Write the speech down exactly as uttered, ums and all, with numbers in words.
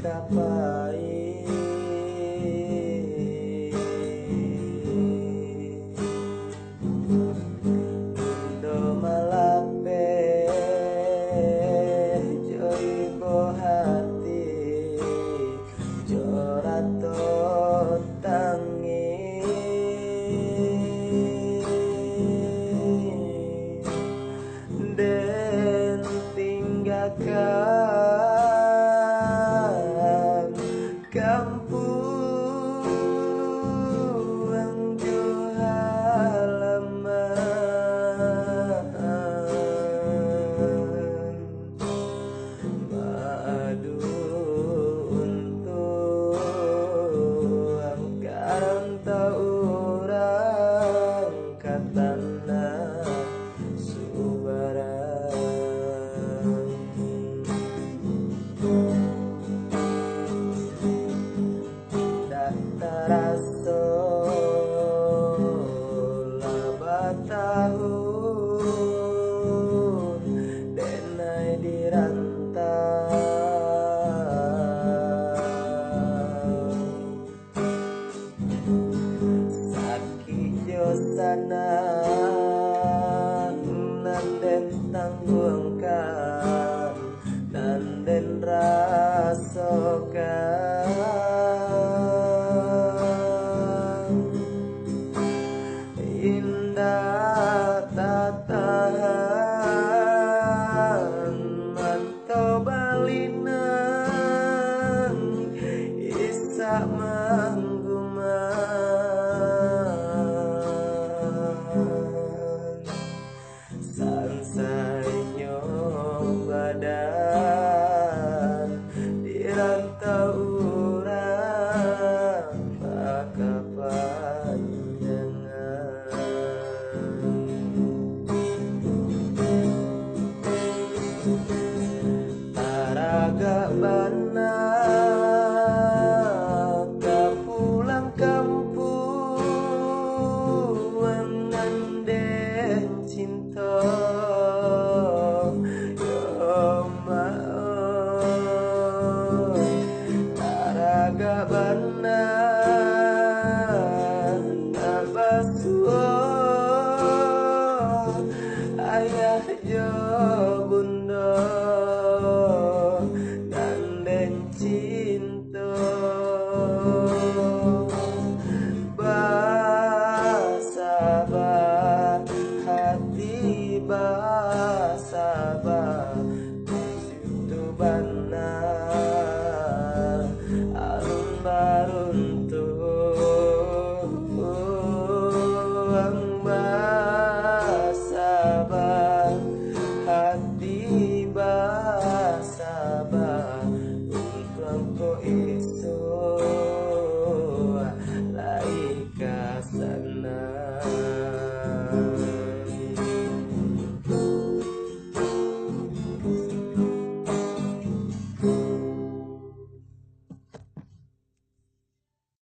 ka pai. Indo malapeh jo ibo hati, jo rato tangih. Den tinggakan kampuang jo halaman, maadu untuang ka rantau urang ka tanah subarang. Dak taraso lah batahun denai di rantau. Sakik jo sanang nan den tangguangkan, nan den rasokan. Indak tatahan mato balinang, isak manggumang. Sansainyo badan di rantau urang bakapanjangan. Taragak bana